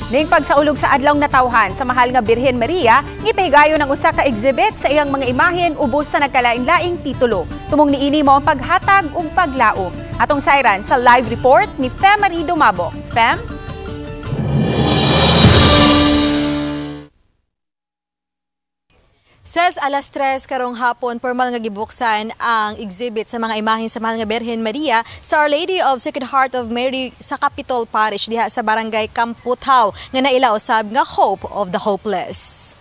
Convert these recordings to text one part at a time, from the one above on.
Ning pagsaulog sa adlaw natawhan sa Mahal nga Birhen Maria, gipahigayon ang usa ka exhibit sa iyang mga imahen ubos sa nagkalain-laing titulo. Tumong niini mo ang paghatag ug paglaom. Atong sayran sa live report ni Fem Marie Dumabo. Fem? Ses 3:00 karong hapon, formal nga gibuksan ang exhibit sa mga imahen sa Mahal nga Birhen Maria sa Our Lady of Sacred Heart of Mary sa Capitol Parish diha sa Barangay Kamputhaw nga naila usab nga Hope of the Hopeless.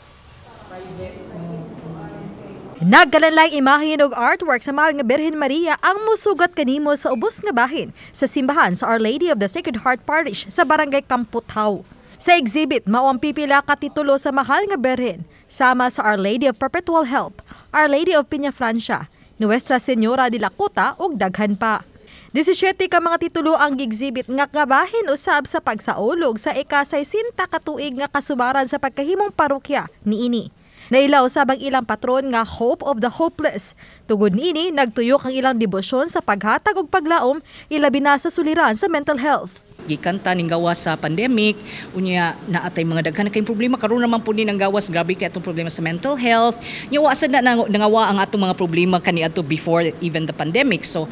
Nagkalanlay imahen og artwork sa Mahal nga Birhen Maria ang musugat kanimo sa ubos nga bahin sa simbahan sa Our Lady of the Sacred Heart Parish sa Barangay Kamputhaw. Sa exhibit, mao ang pipila ka titulo sa Mahal nga Birhen, sama sa Our Lady of Perpetual Help, Our Lady of Peñafrancia, Nuestra Señora de la Cota ug daghan pa. 17 ka mga titulo ang gi-exhibit nga kabahin usab sa pagsaulog sa ika-60 ka tuig nga kasubaran sa pagkahimong parokya niini. Naila usab ang ilang patron nga Hope of the Hopeless. Tugod niini, nagtuyok ang ilang debosyon sa paghatag og paglaom, ilabi na sa suliran sa mental health. Gikanta ning gawas sa pandemic, unya naatay mga daghan na kayong problema karon naman pud ni nang gawas, grabe kay atong problema sa mental health. Nya wa sad na nangawa ang atong mga problema kaniadto before even the pandemic. So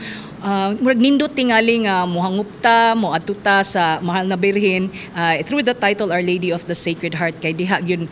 murag nindot tingali nga mohangupta moadto ta sa Mahal na Birhen through the title Our Lady of the Sacred Heart, kay diha gyud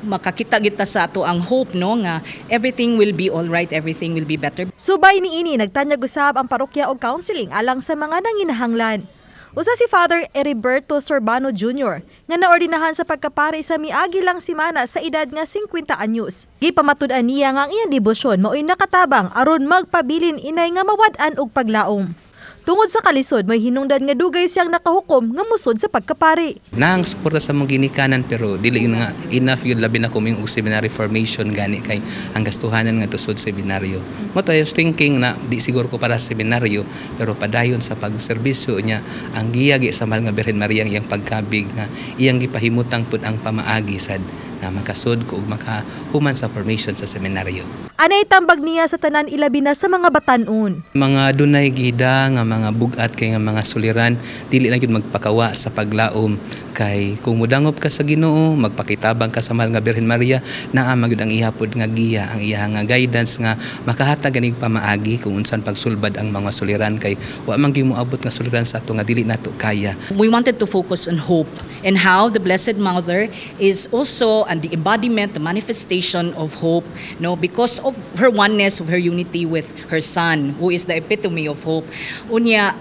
makakita gyud ta sa ato ang hope, no, nga everything will be all right, everything will be better. Subay niini, nagtanyag usab ang parokya og counseling alang sa mga nanginahanglan. Usa si Father Heriberto Sorbano Jr. nga naordinahan sa pagkapari sa miagi lang simana sa edad nga 50 anyos. Gipamatud-an niya nga ang iyang debosyon mao'y nakatabang aron magpabilin inay nga mawad-an og paglaom. Tungod sa kalisod, may hinungdan nga dugay siyang nakahukom nga musod sa pagkapari. Naang suporta sa mong ginikanan pero dili nga enough yun, labi na kuming og seminary formation gani kay ang gastuhanan nga tusod seminaryo. Mo I was thinking na di siguro ko para sa seminaryo pero padayon sa pagserbisyo niya ang giyagi sa Mahal nga Birhen Maria ang iyang pagkabig nga iyang gipahimutang pud ang pamaagi sad nga makasud ko ug makahuman sa formation sa seminaryo. Anay tambag niya sa tanan ilabi na sa mga batan-on. Mga dunay gida nga mga bugat kay nga mga suliran, dili na gyud magpakawa sa paglaom kay kung mudangop ka sa Ginoo, magpakitabang ka sa Mahal nga Birhen Maria, naa magyud ang ihapod nga giya, ang iya nga guidance nga makahatag ganig pamaagi kung unsan pagsulbad ang mga suliran kay wa man gyud moabot nga suliran sa ato nga dili nato kaya. We wanted to focus on hope and how the Blessed Mother is also and the embodiment, the manifestation of hope, no, because of her oneness, of her unity with her son, who is the epitome of hope. Unya,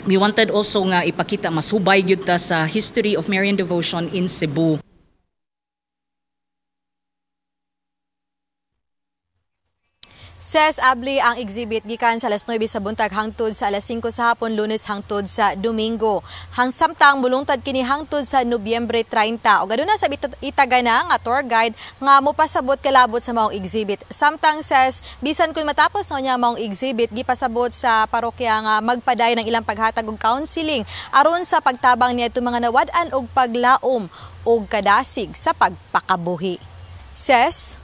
we wanted also nga ipakita mas hubay gyud ta sa history of Marian devotion in Cebu. Ses abli ang exhibit gikan sa 9:00 sa buntag hangtod sa 5:00 sa hapon, Lunes hangtod sa Domingo. Hangsamtang mulungtad kini hangtod sa Nobyembre 30. Ug aduna sa itagana nga tour guide nga mopasabot kalabot sa maong exhibit. Samtang ses bisan kun matapos na niya maong exhibit, gipasabot sa parokya nga magpaday ng ilang paghatag og counseling aron sa pagtabang niya itong mga nawad-an og paglaom og kadasig sa pagpakabuhi. Ses,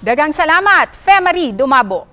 daghang salamat, Femarie Dumabo.